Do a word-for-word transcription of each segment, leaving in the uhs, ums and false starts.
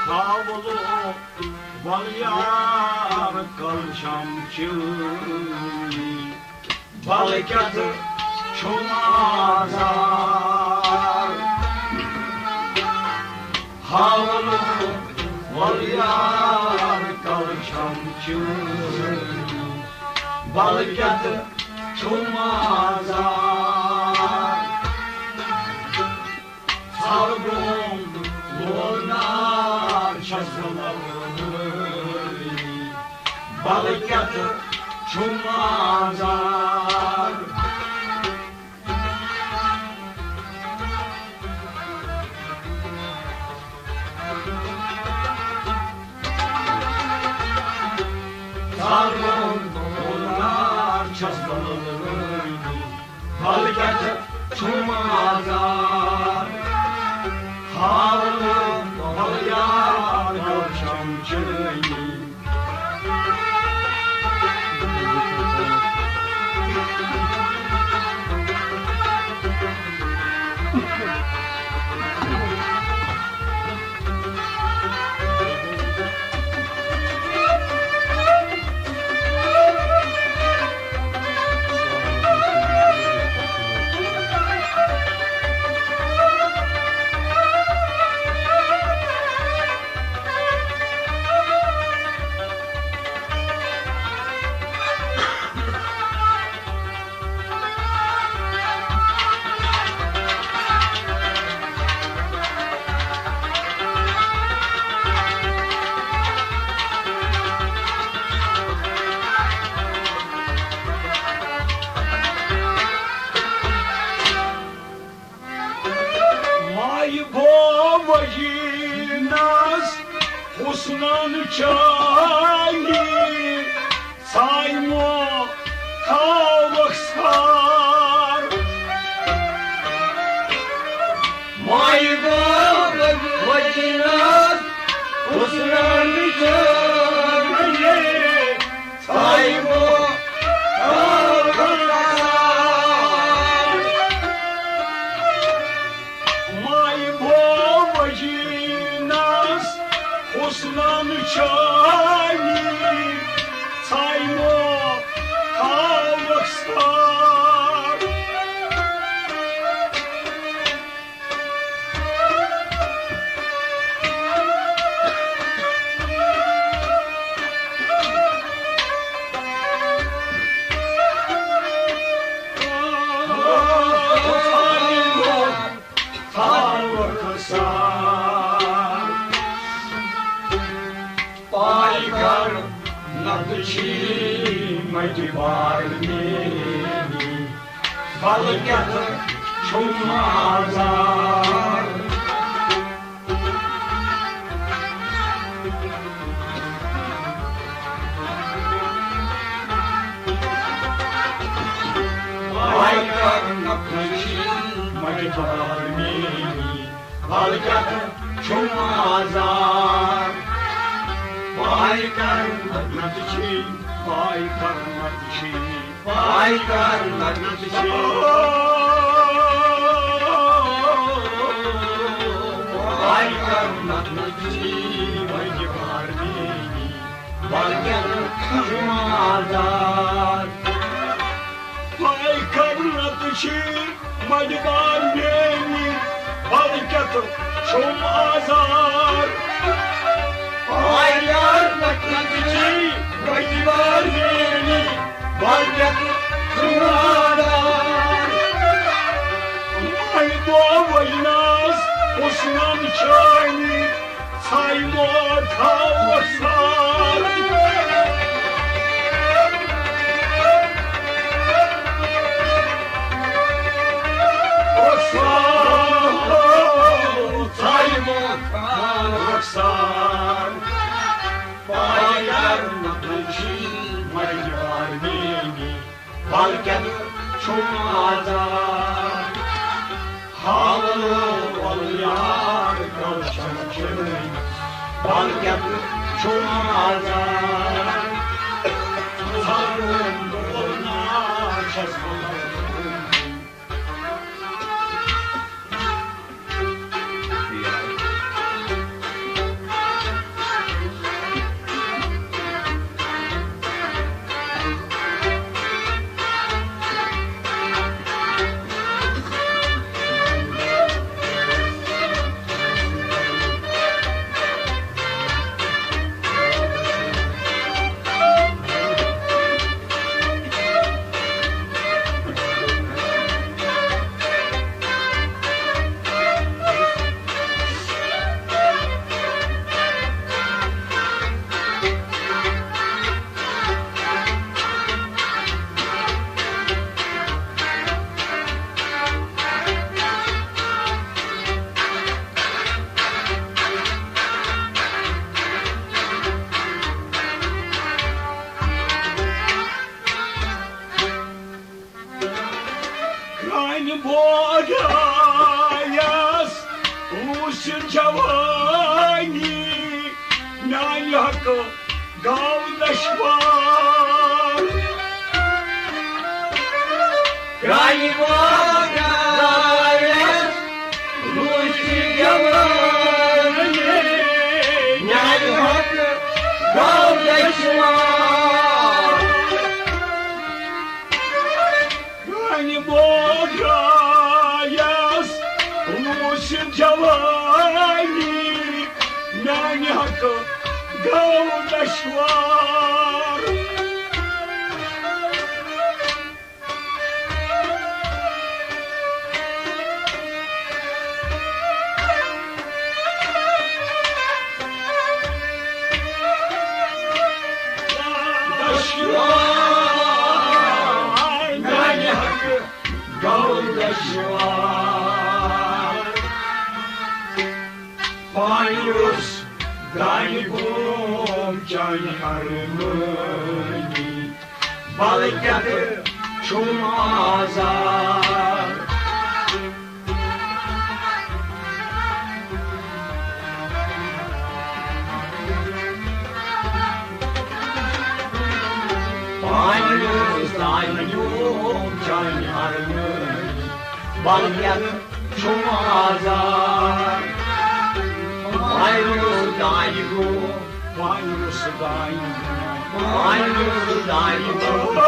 ہاولو ول یار کل شمچی، بلکیت چھُم آزار۔ ہاولو ول یار کل شمچی، بلکیت چھُم آزار۔ ژھاوٕ گوم لول نار چھَس بہٕ لَوٲنی، بلکیت چھُم آزار۔ ژھاوٕ گوم لول نار چھَس بہٕ لَوٲنی، بلکیت چھُم آزار۔ ہاولو ول یار کل شمچی۔ مایہِ بوبہٕ جینس حسنن چالی، ژھایمو تھاوکھ سار۔ مایہِ بوبہٕ جینس حسنن چالی، ژھایمو تھاوکھ سار۔ مایہِ بوبہٕ جینس حسنن چالی، ژھایمو تھاوکھ سار۔ تھاوکھ سار۔ پاے کر نتہٕ چھی مجبار میری، بلکیت چھُم آزار۔ پاے کر نتہٕ چھی مجبار میری، بلکیت چھُم آزار۔ پاے کر نتہٕ چھی، پاے کر نتہٕ چھی، پاے کر نتہٕ چھی، پاے کر نتہٕ چھی، وجہ بار میری، بلکیت چھُم آزار۔ پاے کر نتہٕ چھی، مجبار میری، بلکیت چھُم آزار۔ پاے کر نتہٕ چھی، مجبار میری، بلکیت چھُم آزار۔ مایہِ بوبہٕ جینس حسنن چالی، ژھایمو تھاوکھ سار۔ ژھایمو تھاوکھ سار۔ پاے کر نتہٕ چھی مجبار میری، بلکیت چھُم آزار۔ ہاولو ول یار کل شمچی، بلکیت چھُم آزار۔ ژھاوٕ گوم لول نار چھَس بہٕ لَوٲنی۔ جوانی میانہِ حقہٕ گاو دشوار۔ پرٛانہِ وارایس روٗزِ جوانی میانہِ حقہٕ گاو دشوار۔ پرٛانہِ بوڈرایس روٗزِ جوانی میانہِ حقہٕ گاو دشوار۔ دشوار میانہِ حقہٕ گوٚو دشوار۔ پانیُس دانہِ گوم چانہِ ارمٲنی، بلکیت چھُم آزار۔ پانیُس دانہِ گوم چانہِ ارمٲنی، بلکیت چھُم آزار۔ پانیُس دانہِ گوم، پانیُس دانہِ گوم، پانیُس دانہِ گوم،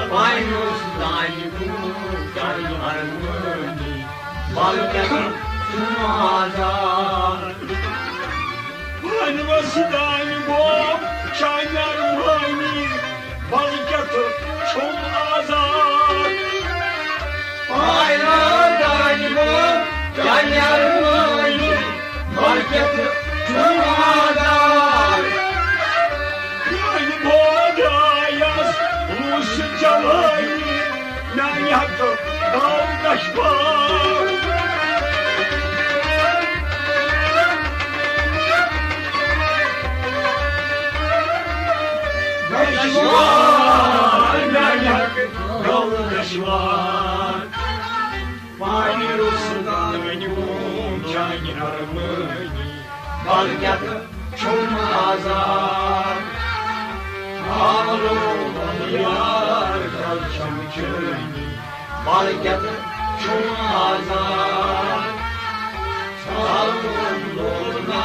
پانیُس دانہِ گوم چانہِ ارمٲنی، بلکیت چھُم آزار۔ پانیُس دانہِ گوم چانہِ ارمٲنی، بلکیت چھُم آزار۔ پانیُس دانہِ گوم چانہِ ارمٲنی، بلکیت چھُم آزار۔ پرٛانہِ بوڈرایس روٗزِ جوانی میانہِ حقہٕ گوٚو دشوار۔ دشوار میانہِ حقہٕ گوٚو دشوار۔ پانیُس دانہِ گوم چانہِ ارمٲنی، بلکیت چھُم آزار۔ آلو یار کل چھم چٲنی، بلکیت چھُم آزار۔ آلو لونا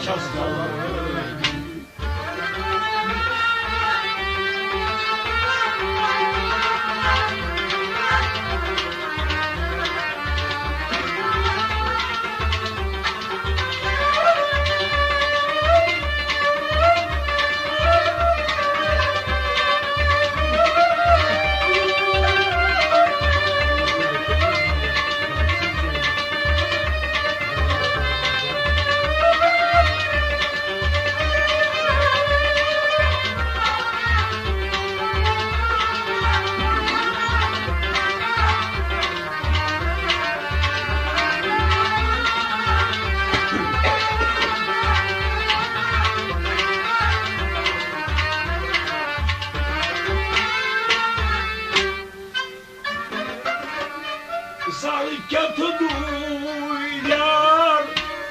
چھس زوٲنی۔ زر کیتھ دوٗرِیار،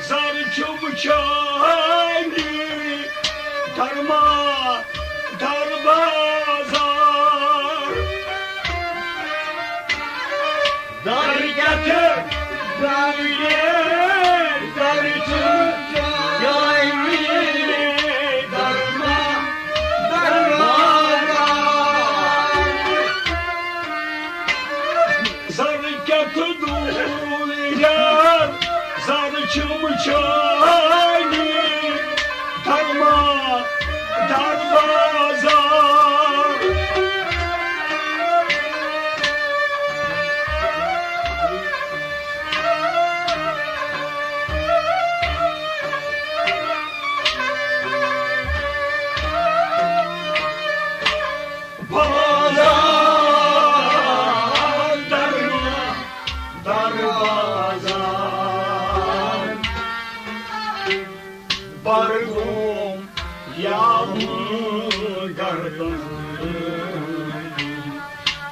زر چھُم چٲنی درما دروازار۔ در کیتھ دوٗرِیار، زر چھُم چٲنی درما دروازار۔ زر کیتھ دوٗرِیار، زر چھُم چٲنی درما دروازار۔ بازار درما دروازار، برگوم یا گردن،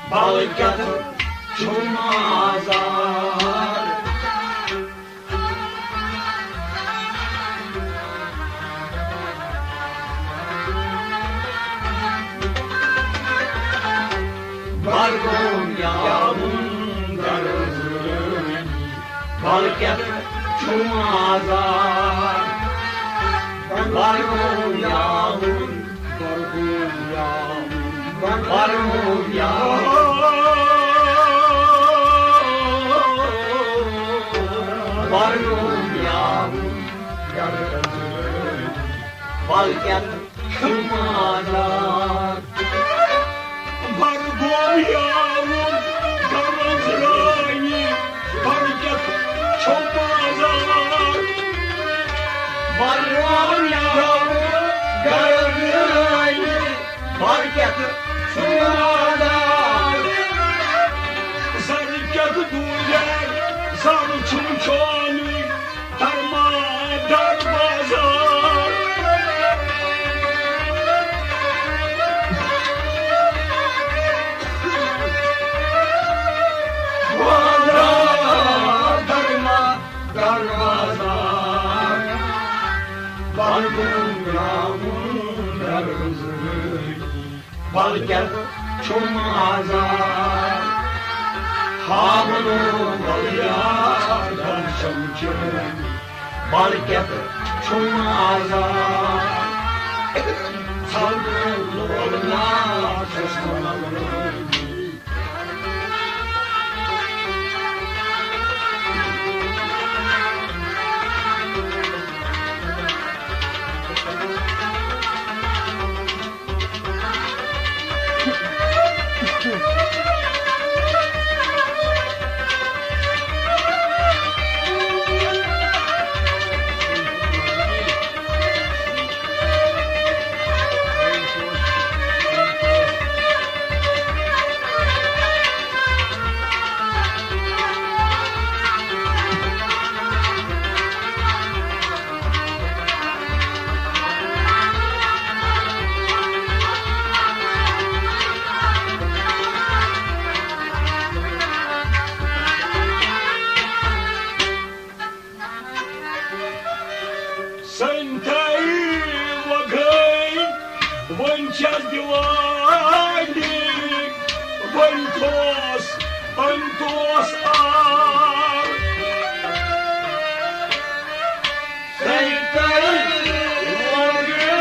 بلکیت چھُم آزار۔ بَرگوم یاوُن غرض، بلکیت چھُم آزار۔ بَرگوم یاوُن، بَرگوم یاوُن، بَرگوم یاوُن، بَرگوم یاوُن غرض، بلکیت چھُم آزار۔ بَرگوم یاوُن غرض رانی، بلکیت چھُم آزار۔ بَرگوم یاوُن غرض رانی، بلکیت چھُم آزار۔ زَرٕ کیٛاہ دوٗرِ، زَرٕ چھُم چونُے۔ درما در بازار۔ بازار، درما در بازار۔ بَرگوم یاوُن غرض، بلکیت چھُم آزار۔ ہاونو بلیار درشم چٲنۍ، بلکیت چھُم آزار۔ ژھلنو لولنا چھَس ملٲنی۔ سنتھے وگے وۄنۍ چھَس دیوانی، وۄنۍ تھوس، وۄنۍ تھوس آر۔ سنتھے وگے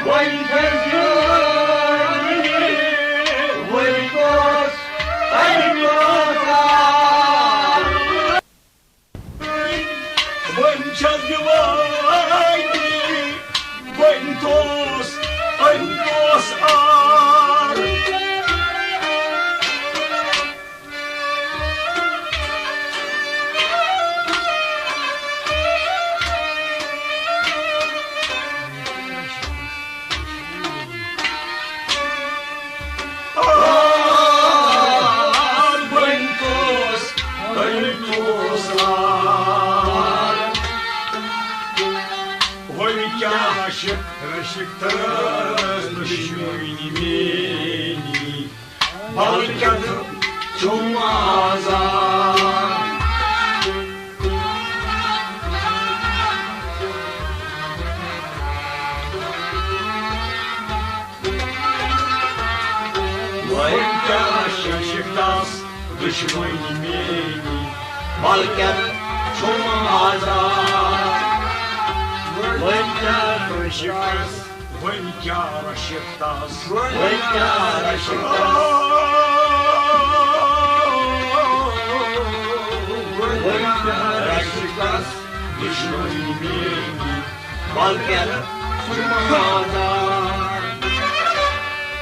وۄنۍ چھَس دیوانی، وۄنۍ تھوس، وۄنۍ تھوس آر۔ وۄنۍ چھَس دیوانی، وۄنۍ تھوس، وۄنۍ تھوس آر۔ آر وۄنۍ کُس، وۄنۍ کُس آر؟ وۄنۍ کیٛاہ رشک، رشک ترٲس دُشمنی میٛٲنی، بلکیت چھُم آزار۔ وۄنۍ کیٛاہ شِکاس دُشمنی میٛٲنی، بلکیت چھُم آزار۔ وۄنۍ کیٛاہ شِکاس، وۄنۍ کیٛاہ رشک تس، وۄنۍ کیٛاہ رشک تس، وۄنۍ کیٛاہ رشک تس دُشمنی میٛٲنی، بلکیت چھُم آزار۔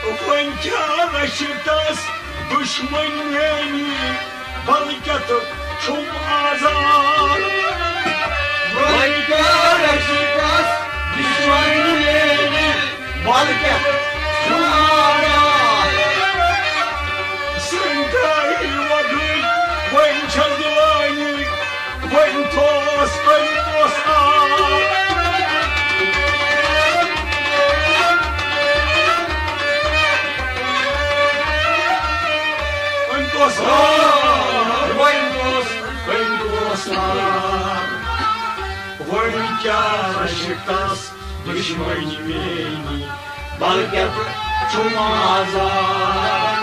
وۄنۍ کیٛاہ رشک تس دُشمنی میٛٲنی، بلکیت چھُم آزار۔ وۄنۍ کیٛاہ رشک تس دُشمنی میٛٲنی، بلکیت چھُم آزار۔ سنتھے وگے وۄنۍ چھَس دیوانی، وۄنۍ تھوس، وۄنۍ تھوس آر۔ وۄنۍ تھوس آر۔ کیٛاہ رَشہِ کَس دُشمَنی میٛٲنی، بلکہِ چھُم آزار۔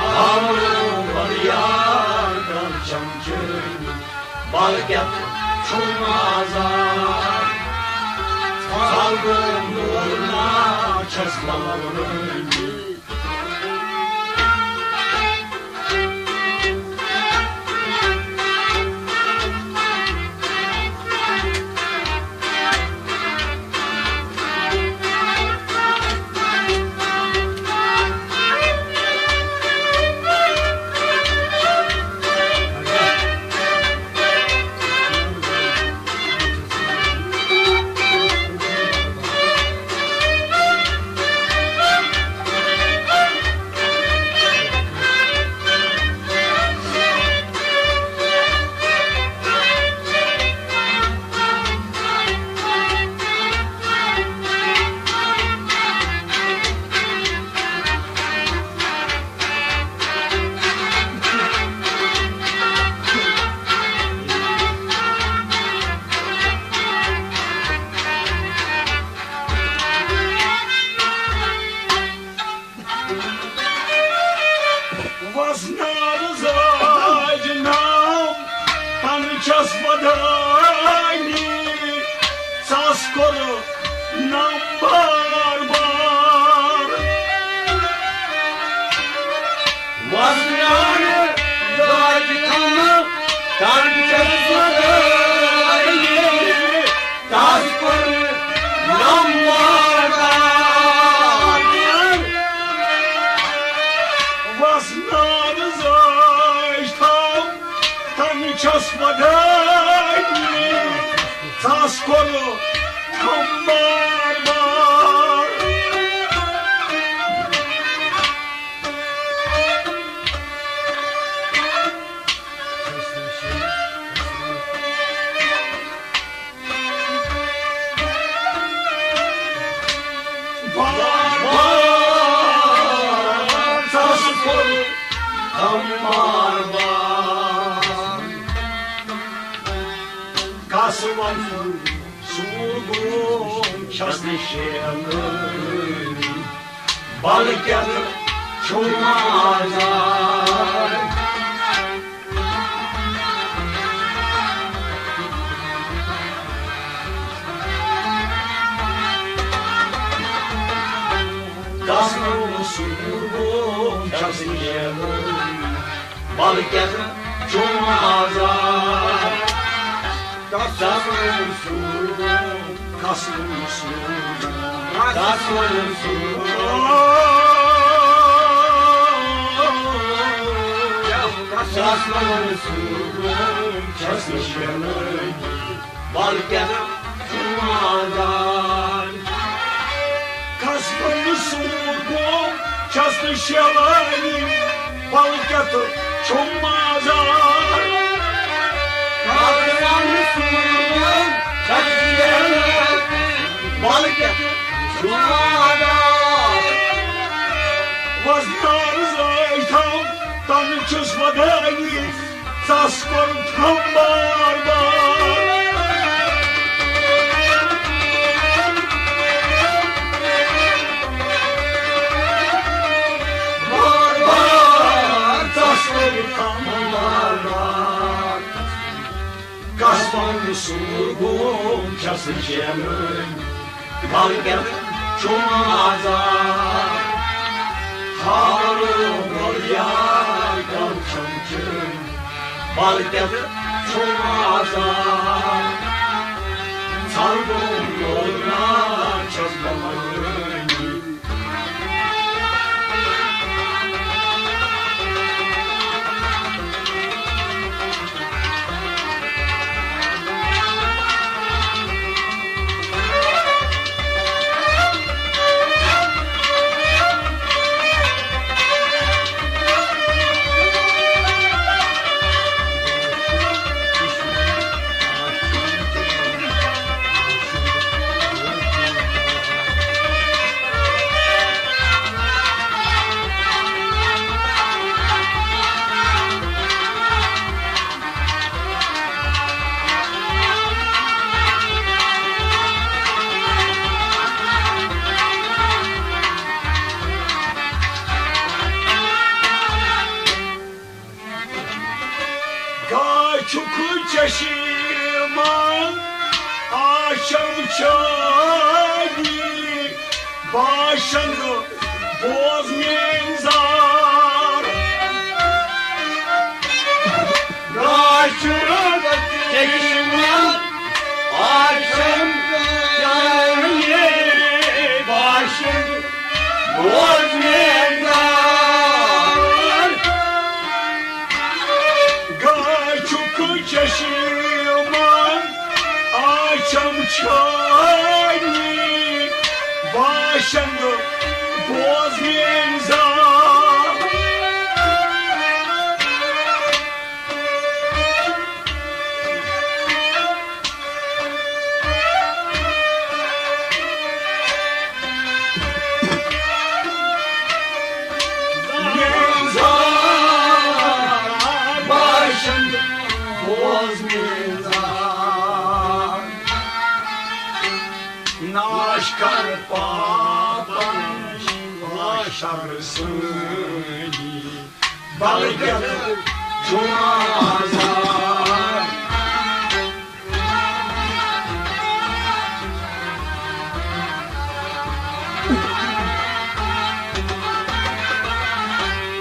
آمُت یار کَم چَمچٲنی، بلکہِ چھُم آزار۔ ژَل گوٚو موٗل نا چھَس لَوٲنی۔ وزنار زاج نام تن چھس ودانی، ساس کور نام بار بار۔ وزنار زاج نام تن چھس ودانی، تس کور نمبردار۔ وزنار زاج تھاو تن چھس ودٲنی، تس کور نمبردار۔ کس ون سوٗر گوم چھس نہٕ شیلٲنی، بلکہِ چھُم آزار۔ کس ووٚن سوٗر گوم چھس یلہٕ، بلکہِ چھُم آزار۔ کس ووٚن سوٗر گوم، کس ووٚن سوٗر گوم، کس ووٚن سوٗر گوم، کس ووٚن سوٗر گوم چھس یلہٕ۔ بلکہِ چھُم آزار۔ کس ووٚن سوٗر گوم چھس نہٕ شیلٲنی، بلکہِ چھُم آزار۔ کس ووٚن سوٗر گوم چھس نہٕ شیلٲنی، بلکہِ چھُم آزار۔ وزنار زٲج تھاو تن چھُس ودٲنی، ژس کوٚر تھم بار بار۔ بار بار ژس کوٚر تھم بار بار۔ کس ووٚن سوٗر گوم چھس نہٕ شیلٲنی، بلکہِ چھُم آزار۔ ہارو گوٚو یار کم چھم چٲنۍ، بلکہِ چھُم آزار۔ ژل گوٚو لولہٕ نا چھس بہٕ مٲنی۔ چھُکھ چشمن آشم چٲنی باشند بوز میٲنۍ زار۔ گاشُک چشمن آشم چٲنی باشند بوز میٲنۍ زار۔ گاشُک چشمن آشم چٲنی باشند بوز میٲنۍ زار۔ ناش کر پاپن، ناش کر سٲنی، بلکہ چھُ آزاد۔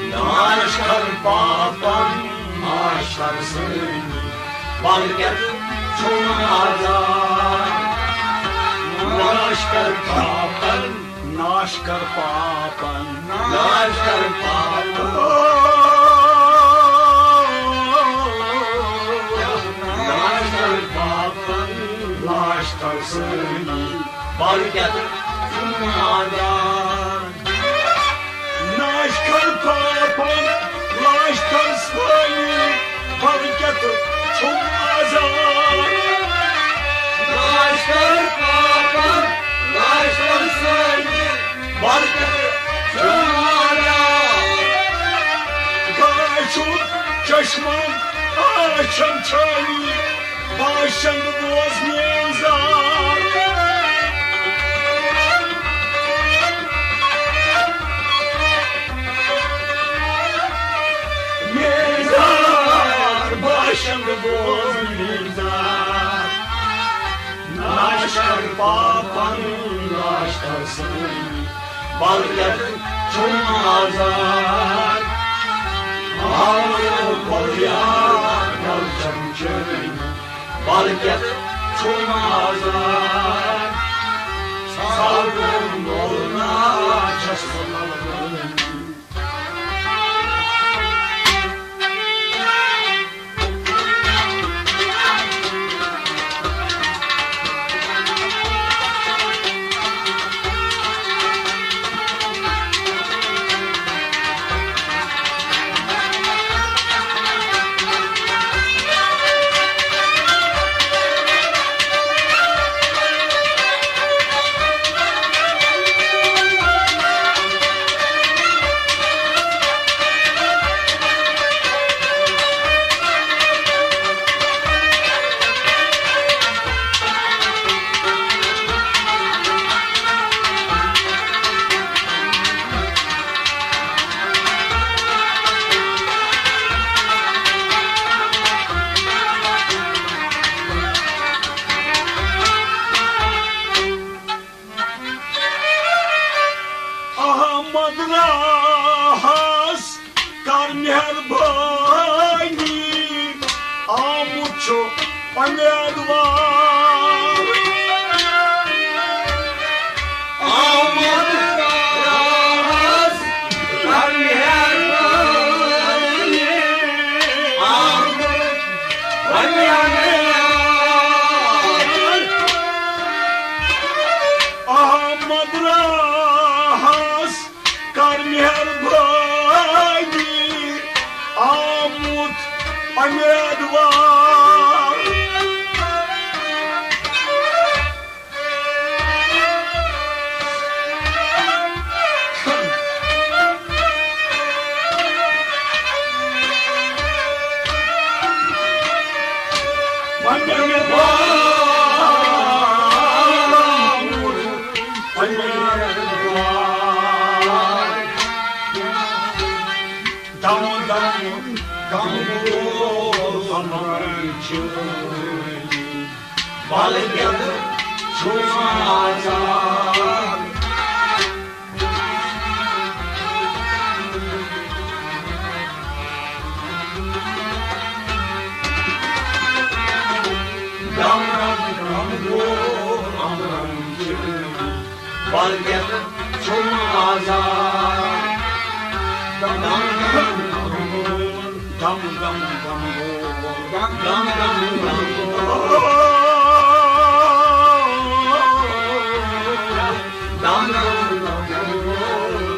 ناش کر پاپن، ناش کر سٲنی، بلکہ چھُ آزاد۔ ناش کر پاپن، ناش کر پاپن، ناش کر پاپن، ناش کر پاپن، ناش کر سٲنی، بلکہ چھُ آزاد۔ ناش کر پاپن، ناش کر سٲنی، بلکہ چھُ آزاد۔ ناش کر پاپن، ناش کر سٲنی، بلکہ چھُ آزاد۔ گاشُک چشمن آشم چٲنی، باشند بوز میٲنۍ زار۔ میٲنۍ زار، باشند بوز میٲنۍ زار۔ ناش کر پاپن، ناش کر سٲنی، بلکہ چھُ آزاد۔ آو بلیار کلچم چٲنی، بلکہ چھُ آزاد۔ سالگو مولانا چھس۔ احمد راہس کر مہربٲنی، آمُت چھُ امیدوار۔ آمُت راہس کر مہربٲنی، آمُت امیدوار۔ احمد راہس کر مہربٲنی، آمُت امیدوار۔ دم دم کم گوٚو عمرن چٲنۍ، بلکیت چھُم آزاد۔ دم دم دم گوٚو عمرن چٲنۍ، بلکیت چھُم آزاد۔ دم دم دم گوٚو، دم دم دم گوٚو، دم دم دم گوٚو، دم دم دم گوٚو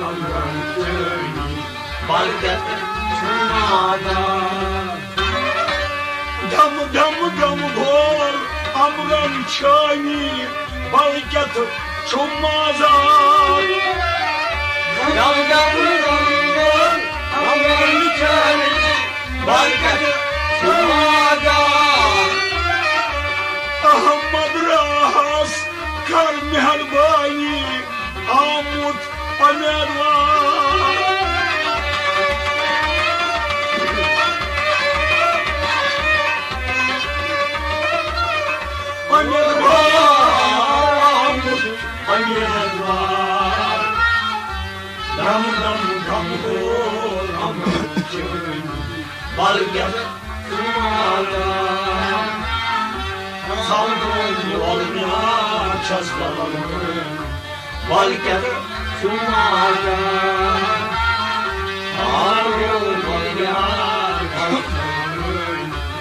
عمرن چٲنۍ، بلکیت چھُم آزاد۔ دم دم دم گوٚو عمرن چٲنۍ، بلکیت چھُم آزاد۔ دم دم دم گوٚو عمرن چٲنۍ، بلکیت چھُم آزاد۔ احمد راہس کر مہربانی، آمُت امیدوار۔ امیدوار آمُت امیدوار۔ دم دم دم گوٚو عمرن چٲنۍ، بلکیت چھُم آزاد۔ سمجھوم وول مےٚ چھَس بلم، بلکیت چھُم آزاد۔